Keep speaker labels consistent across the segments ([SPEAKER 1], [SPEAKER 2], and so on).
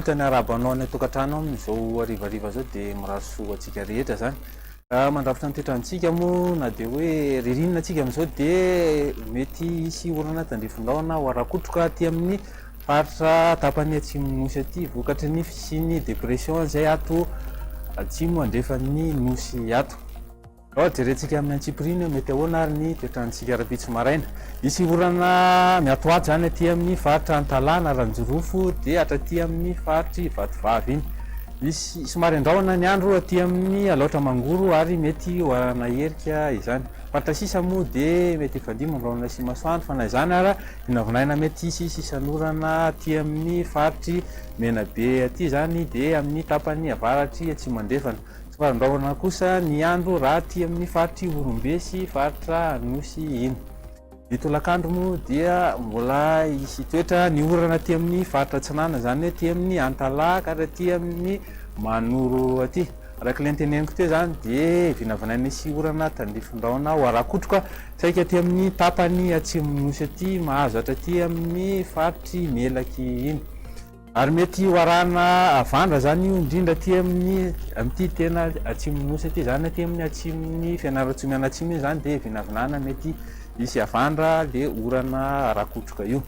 [SPEAKER 1] Manolotra ny arahaba anao any an-tokantrano amin'izao harivariva izao dia mirary soa ho antsika rehetra izany. Mandrafitra ny toetrantsika moa na dia hoe ririnina antsika amin'izao dia mety hisy orana tandrifin-drahona ho ara-kotroka aty amin'ny faritra tapany atsimon'ny nosy aty vokatry ny fisian'ny dépression izay ato atsimo andrefan'ny nosy ato. Ao jerentsika amin'ny antsipiriany hoe mety ahoana ary ny toetrantsika rahampitso maraina. Hisy orana miatoato izany aty amin'ny faritra Antalana, Aranjirofo dia hatraty amin'ny faritry Vatovavy iny. Hisy somary andrahona ny andro aty amin'ny Alaotra Mangoro ary mety ho arahana herika izany. Faritra sisa moa dia mety hifandimby ny rahona sy masoandro fa na izany ara vinavinaina mety hisy sisan'orana aty amin'ny faritry Menabe aty izany dia amin'ny tapany avaratry atsimo andrefana. Somary andrahona kosa ny andro raha aty amin'ny faritry Ihorombe sy faritra Anosy iny. Ny tolakandro moa dia mbola hisy hitoetra ny orana aty amin'ny faritra atsinanana, izany hoe aty amin'ny Antalaha ka hatraty amin'ny Manoro aty. Araka ilay noteneniko teo izany dia vinavinaina hisy orana tandrifin-drahona ho ara-kotroka saika aty amin'ny tapany atsimon'ny Nosy aty mahazo hatraty amin'ny faritry Melaky iny. Ary mety ho arahana havandra izany io indrindra aty amin'ny amin'ity tena atsimon'ny nosy aty izany aty amin'ny atsimon'ny Fianarantsoa mianatsimo io izany dia vinavinana mety hisy havandra le orana rakotroka io.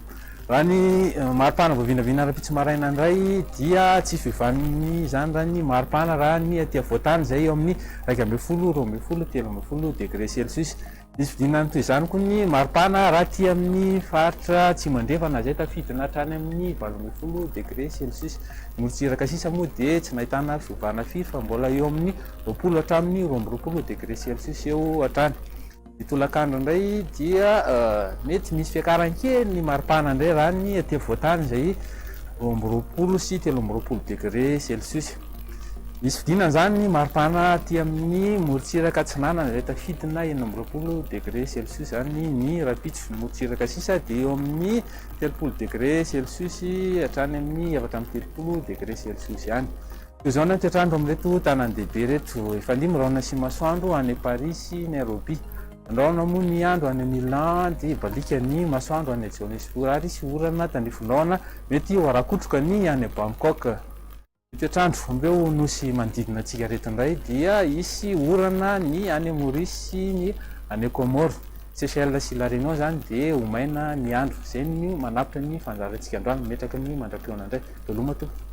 [SPEAKER 1] Raha ny maripana vao vinavina rahampitso maraina indray dia tsy fiovan'ny izany raha ny maripana raha ny aty afovoantany izay eo amin'ny 11, 12, 13 degré celsius. Nisy fidinana toy izany koa ny maripana raha aty amin'ny faritra Atsimo Andrefana izay tafidina hatrany amin'ny 18 degré celsius. Ny morontsiraka sisa moa dia tsy nahitana fiovana firy fa mbola eo amin'ny 20 hatramin'ny 22 degré celsius eo hatrany. Ny tolakandro indray dia mety misy fiakarany kely ny maripana indray raha ny aty afovoantany izay 22 sy 23 degré celsius. Misy fidinana izany ny maripana aty amin'ny morontsiraka atsinanana izay tafidina 26 degré celsius izany ny rahampitso. Ny morontsiraka sisa dia eo amin'ny 30 degré celsius hatrany amin'ny 34 degré celsius ihany. Toy izao ny toetr'andro amin'ireto tanàn-dehibe ireto. Hifandimby rahona sy masoandro any Paris sy Nairobi. Rahona moa ny andro any Milan dia hibaliaka ny masoandro any Johannesburg ary hisy orana tandrifin-drahona mety ho ara-kotroka ny any Bangkok. Ny toetr'andro amin'ireo nosy manodidina antsika ireto indray dia hisy orana ny any Maurice sy ny any Comores. Seychelles sy La Réunion izany dia ho maina ny andro. Izay no manapitra ny fandaharantsika androany. Mametraka ny mandra-pihaona indray. Veloma tompoko.